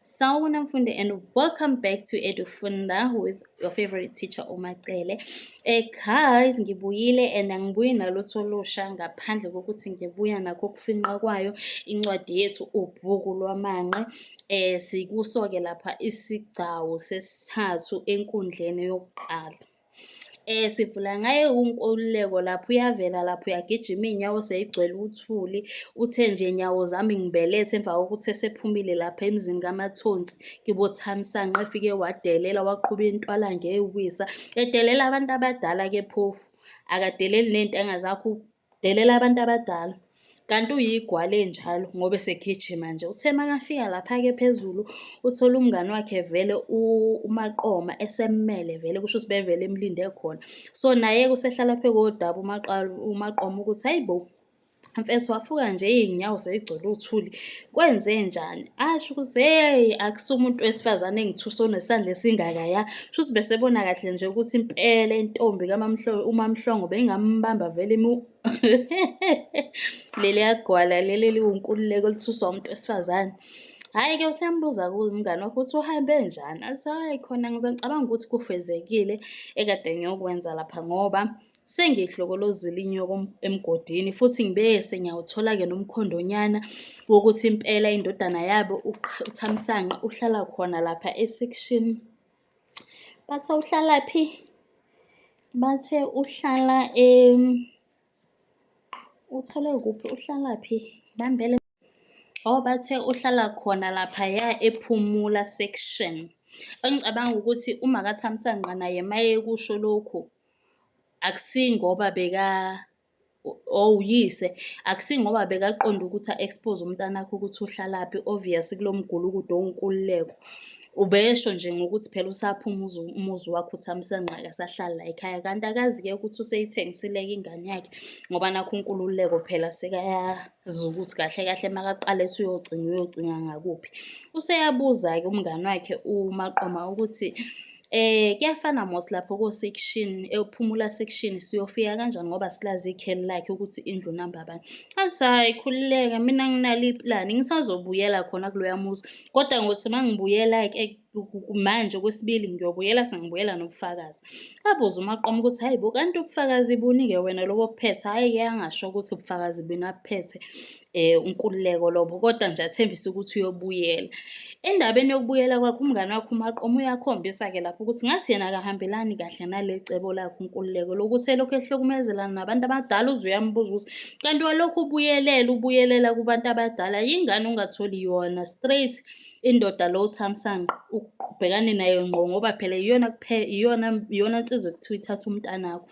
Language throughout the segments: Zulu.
Sawubona mfundi and welcome back to EduFunda with your favorite teacher uMacele. Guys, ngibuyile and angibuyi nalutho olusha ngaphandle kokuthi ngibuya nakho ukufinqa kwayo incwadi yethu Ubhuku Lwamanqe. Sikuso-ke lapha isigcawu sesithathu enkundleni yokuqala. Sivula ngaye uNkululeko lapha, uyavela lapha uyagijima iy'nyawo sey'gcwele uthuli. Uthe nje nyawo zami ngibelethe emva kokuthi esephumile lapha emzini kaMathonsi kiboThamsanqa, efike wadelela waqhuba intwala ngewisa. Edelela abantu abadala-ke phofu, akadeleli ney'ntanga zakhe, udelela abantu abadala. Kanti uyigwala enjalo ngoba esegijima nje. Uthe makafika lapha-ke phezulu, uthole umngani wakhe vele uMaqoma esemmele vele, kusho ukuthi ubevele emlinde khona. So naye-ke usehlala phezu kodaba uMaqoma ukuthi hhayi bo, mfethu wafuka nje iy'nyawo sey'gcwele uthuli, kwenzenjani? Asho ukuthi hheyi, akusiye umuntu wesifazane engithusa onesandla esingakaya. Shuthi besebona kahle nje ukuthi impela intombi uMaMhlongo beyingambamba vele leliya gwala leli eliwuNkululeko elithuswa umuntu wesifazane. Hhayi-ke useyambuza-ke umngani wakhe ukuthi uhambe njani, athi hhayi khona ngicabanga ukuthi kufezekile ekade ngiyokwenza lapha ngoba sengiyihlokolozile inyoka emgodini futhi ngibe sengiyawuthola-ke nomkhondonyana wokuthi impela indodana yabo uThamsanqa uhlala khona lapha e-section. Bathe uhlalaphi? Bathe uhlala uthole kuphi? Uhlalaphi? Bambele. Oh, bathe uhlala khona laphaya ePhumula section. Engicabanga ukuthi uma kaThamsanqa naye mayekusho lokhu, akusingoba beka oh uyise, akusingoba bekaqonde ukuthi a-expose umntanakhe ukuthi uhlalaphi, obvious kulo mgulukudu owuNkululeko. Ubesho nje ngokuthi phela usaphuma umuzi wakhe uThamsanqa akasahlali la ekhaya, kanti akazi-ke ukuthi useyithengisile-ke ingane yakhe ngoba nakhu uNkululeko phela sekayazi ukuthi kahle kahle makaqala ethi uyocinga uyocinga ngakuphi. Useyabuza-ke umngani wakhe uMaqoma ukuthi kuyafana mos lapho ko-section, ePhumula section siyofika kanjani ngoba silazi ikheli lakhe ukuthi indlu number bani. Athi hhayi khululeka mina nginalo iplani ngisazobuyela khona kuloya muzi kodwa ngothi uma ngibuyela-ke manje okwesibili ngiyobuyela sengibuyela nobufakazi. Abuze uMaqoma ukuthi hhayi bo kanti ubufakazi buni-ke wena lobo obuphethe? Hhayi-ke angasho ukuthi ubufakazi buni abuphethe uNkululeko lobo kodwa nje athembise ukuthi uyobuyela. Endabeni yokubuyela kwakhe umngani wakhe uMaqoma uyakhombisa-ke lapho ukuthi ngathi yena akahambelani kahle nale cebo lakhe uNkululeko lokuthi elokhu ehlukumezelana nabantu abadala uze uyambuza ukuthi kanti walokhu ubuyelela ubuyelela kubantu abadala yingani ungatholi yona straight indoda lo Thamsanqa ubhekane nayo ngqo ngoba phela iyona kuphela iyona iyona nsizwa ekuthiwa ithatha umntanakho.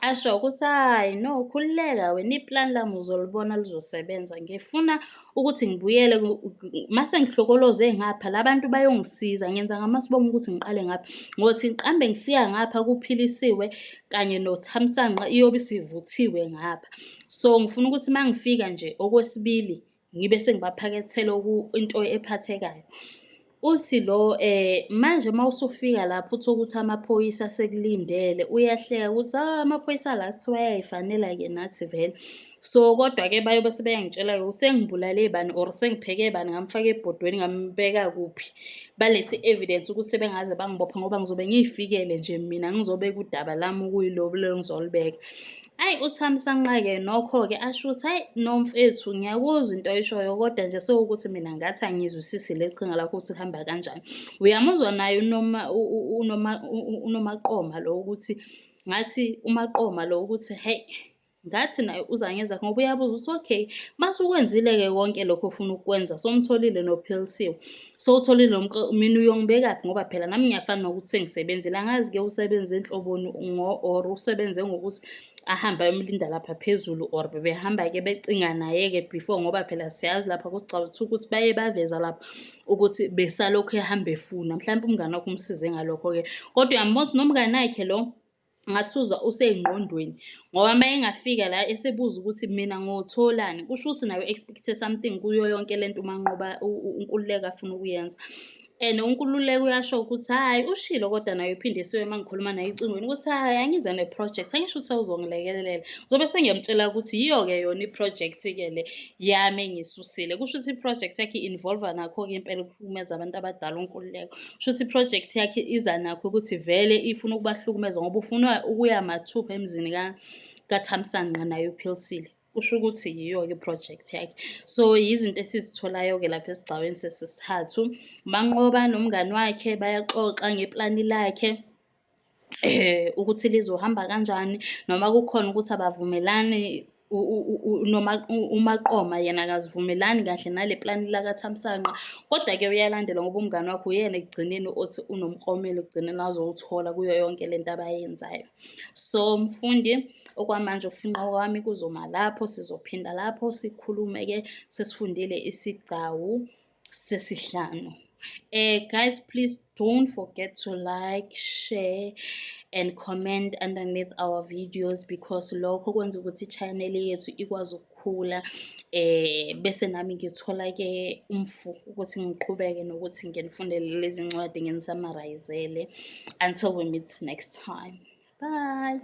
Asho ukuthi hhayi no khululeka wena iplani lami uzolibona lizosebenza. Ngifuna ukuthi ngibuyele mase ngihlokoloze ngapha la bantu bayongisiza ngenza ngamasibomu ukuthi ngiqale ngapha. Ngothi ngiqambe ngifika ngapha kuPhilisiwe kanye noThamsanqa iyobe isivuthiwe ngapha. So ngifuna ukuthi uma ngifika nje okwesibili ngibe sengibaphakethela into ephathekayo. Uthi lo manje uma usufika lapho uthole ukuthi amaphoyisa asekulindele, uyahleka ukuthi ah amaphoyisa la kuthiwa ayayifanela-ke nathi vele. So kodwa-ke bayobe sebeyangitshela-ke ukuthi sengibulale bani or sengipheke bani ngamfaka ebhodweni ngambeka kuphi. Balethe i-evidence ukuthi sebengaze bangibophe ngoba ngizobe ngiy'fikele nje mina ngizobeka udaba lami okuyilobu lolu engizolubeka. Ayi uThamsanqa-ke nokho-ke asho ukuthi hayi no mfethu ngiyakuzwa into oyishoyo kodwa nje sewukuthi mina ngathi angizwisisi le qhinga lakho ukuthi kuhamba kanjani. Uyamuzwa naye uNoma uNoma uNomaqoma lo ukuthi ngathi uMaqoma lo ukuthi hey ngathi naye uza ngezakhe ngoba uyabuza ukuthi okay masukwenzile-ke konke lokho ofuna ukukwenza somtholile nophilisiwe sowutholile mina uyongibekaphi ngoba phela nami ngiyafana nokuthi sengisebenzile angazi-ke usebenze nhloboni or usebenze ngokuthi ahambe ayomlinda lapha phezulu or bebehamba-ke becinga naye-ke before ngoba phela siyazi lapha kusigcawu ukuthi baye baveza lapha ukuthi besalokhu ehamba efuna mhlawumpe umngane wakhe umsize ngalokho-ke kodwa uyambona ukuthi nomngane wakhe lo ngathi uzwa usey'ngqondweni ngoba uma engafika la esebuza ukuthi mina ngotholani kusho ukuthi nawe expect-e something kuyo yonke lento uManqoba uNkululeko afuna ukuyenza. And uNkululeko uyasho ukuthi hhayi ushilo kodwa naye uPhindisiwe uma ngikhuluma naye ecingweni ukuthi hhayi angize ne-project, angisho ukuthi uzongilekelela. Ngizobe sengiyamtshela ukuthi yiyo-ke yona i-project-ke le yami engiyisusile. Kusho ukuthi i-project yakhe i-involve-a nakho-ke impela ukuhlukumeza abantu abadala uNkululeko. Kusho ukuthi i-project yakhe iza nakho ukuthi vele ifuna ukubahlukumeza ngoba ufuna ukuya mathupha emzini kaThamsanqa naye uPhilisile. Kusho ukuthi yiyo-ke i-project yakhe. So yizinto esizitholayo-ke lapha esigcawini sesithathu. Manqoba nomngani wakhe bayaxoxa ngeplani lakhe ukuthi lizohamba kanjani noma kukhona ukuthi abavumelani noma uMaqoma yena akazivumelani kahle nale plani lakaThamsanqa, kodwa-ke uyalandela ngoba umngani wakhe uyena ekugcineni othi unomklomelo ekugcineni azowuthola kuyo yonke lento abayenzayo. So mfundi, okwamanje ukufinqa kwami kuzoma lapho, sizophinda lapho sikhulume-ke sesifundile isigcawu sesihlanu. Guys, please don't forget to like, share and comment underneath our videos because lokho kwenza ukuthi i-channel yethu ikwazi ukukhula bese nami ngithola-ke umfu ukuthi ngiqhubeke nokuthi nginifundele lezi ncwadi ngini-summarise-ele. Until we meet next time. Bye.